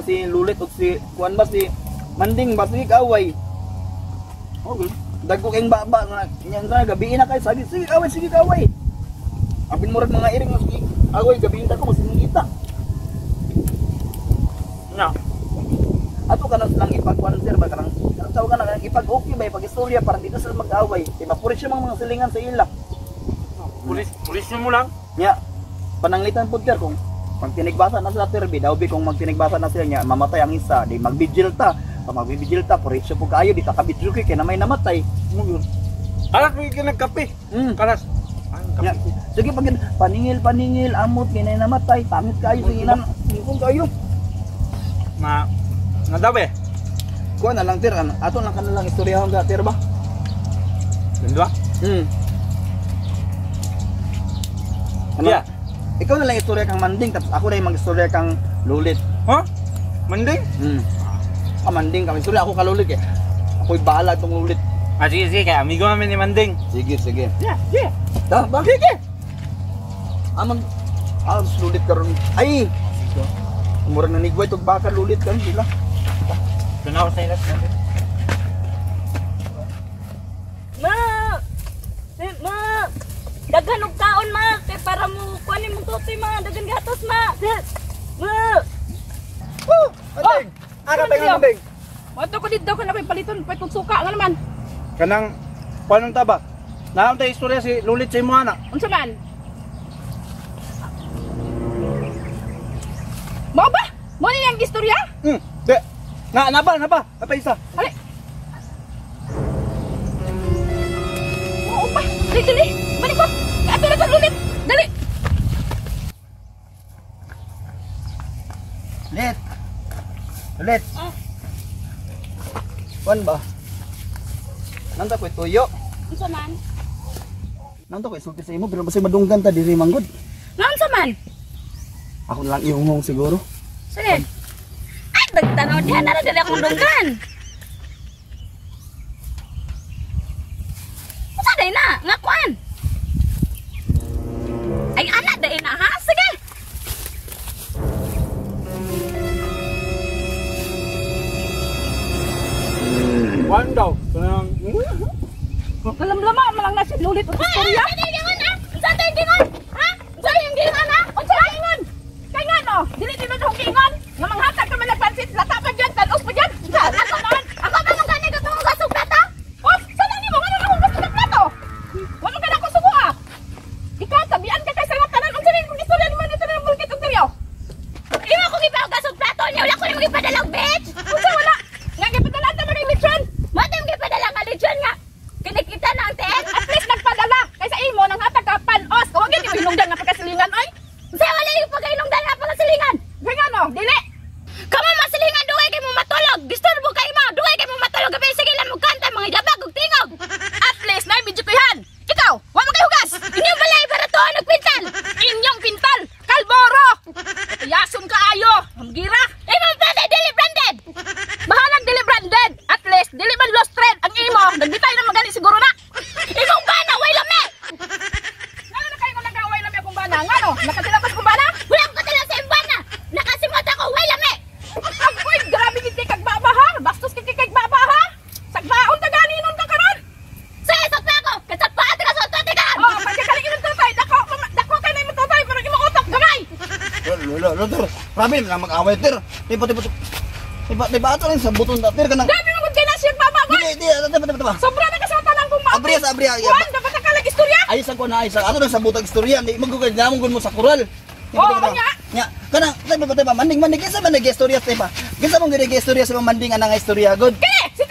si Lulit ug si kuan ba si Manding ba sige away. Okay. Dagko kayong baba nga nya sa gabi na kay sige sige away sige away. Abin mo mga iring mas away gabi ta ko masingita. Na. Ato ka na silang ipagkuan sir ba kanang kanang tawag ka na kanang ipag okay ba ipag istorya para dito sila mag-away. Di ba puri siya mga silingan sa ila. Pulis, pulis mo lang. Nya pananglitan pud sir kung pag tinigbasa na sila sir, daw bi kung magtinigbasa na sila nya mamatay ang isa, di magbigil ta. Pag magbigil ta, purisyo po kaayo di ta kabidyo kay na may namatay. Mo yun. Kalas mo yung nagkape. Kalas. Ay, Nya, kape. sige pag paningil paningil amot kay na namatay, pangit kaayo sige na. Kung kaayo. Ma na daw eh. Kuha na lang sir, ano, ato lang kanang istoryahon ka sir ba? Ganda. Ano? Yeah. Ikaw na lang istorya kang Manding tapos ako na yung mag-istorya kang Lulit. Ha? Manding? Ah, Manding kami. Istorya ako kalulit eh. Ako'y bahala itong Lulit. Ah, sige, sige. Kaya amigo namin ni Manding. Sige, sige. Yeah. Da, ba? Sige. Ah, mag... Ah, lulit karon. Ay! Murag na nigway tug baka lulit kan sila. Doon ako sa ilas. Ma! Eh, ma! Daghan og kaon ma kay para mo kuan imong tutoy ma, daghan gatos ma. Eh, ma! Manding! Ara Ano tayo siya? Manding! Mato ko dito ko na may paliton pay kog suka nga naman. Kanang, paano ta ba? Naam tayo istorya si Lulit sa imo anak. Unsa man? Mao ba? Mo ni ang istorya? Di. Na, napa, napa. Napa isa. Ali. Mao ba? Dali, dali. Balik ko. Ato na sa lulit. Dali. Lit. Lulit. Ah. Kuan ba? Nanta ko'y tuyo. Unsa man? Nanta ko'y sulti sa imo pero basta madunggan ta diri manggod. Nga unsa man? Ako na lang ihungong siguro. Sige. Ay, dagtanaw diha na ra dili akong dunggan. Unsa day na? Nga kuan? Ay ana day na ha? Sige. Kuan daw. Kanang, Kalamlama man lang na si lulit og istorya. Unsa day gingon ha? Unsa day gingon? Ha? Unsa day gingon ha? Unsa ay ingon? Kay ngano? Dili di man akong giingon. Nga manghatag ka man nagpansit, lata pa dyan, tanos pa dyan. Unsa? Ako man, ako ba man gani katong gasog plata? Oh, sana nimo ngano akong gusto ng plato? Wa man kana ko sugo ah. Ikaw tabian ka kay sa nga tanan unsa rin kung istorya nimo nito ng bulkit og teryo? Imo ko gipahugas og plato niya, wala ko nimo gipadala og bitch. Unsa wala? Nga gipadala ta man ang lechon. Mo tayo gipadala nga lechon nga. Kinikita na ang tiyan. At least nagpadala kaysa imo nang hatag ka panos. Kawag gyud hinungdan nga pagkasilingan oy. Unsa wala yung pagkainungdan nga pagkasilingan? Kay ngano? Dili. Kamo masilingan dugay kay mo matulog. Disturbo kay mo, dugay kay mo matulog gabi sige lang mo kanta mga labag og tingog. At least na medyo kuyan. Ikaw, wa man kay hugas. Inyo balay baratuan og pintal. Inyong pintal, kalboro. Yason kaayo, gira. Imong branded dili branded. Bahalang dili branded. At least dili man lost thread ang imo. Nagbitay na magani siguro na. Imong bana way lami. Ngano na kayo kung nag-away lami akong bana? Ngano? Nakatila ka sa akong bana? Wala ko katila sa imong bana. Nakasimot ako way lami. Agoy, grabe gid kay kagbaba ha. Bastos gid kay kagbaba ha. Sagbaon ta gani nun ka karon. Sa sakpa ako, kasapaan ka sa tuti ka. Oh, pagkakaling imong tutay, dako dako kay na imong tutay pero imong utok gamay. Lolo, lolo, ter. Grabe na mag-away ter. Tiba, tiba, tiba. Tiba, tiba ato lang sa buton ta ter kanang. Grabe mo gud kay na siya baba ba. Dili, di, tiba, tiba, tiba. Sobra na kasama lang kung maapit. Abriya sa abriya. Kuan, dapat ka kalag istorya. Ayos ang kuan ayos ang ato lang sa butang istorya, di magugay namon gud mo sa kural. Oo, kanya. Nya, kanang tiba, tiba, manding manding kinsa man nag-istorya tiba. Kinsa man gid istorya sa mga manding anang istorya gud. Kini, si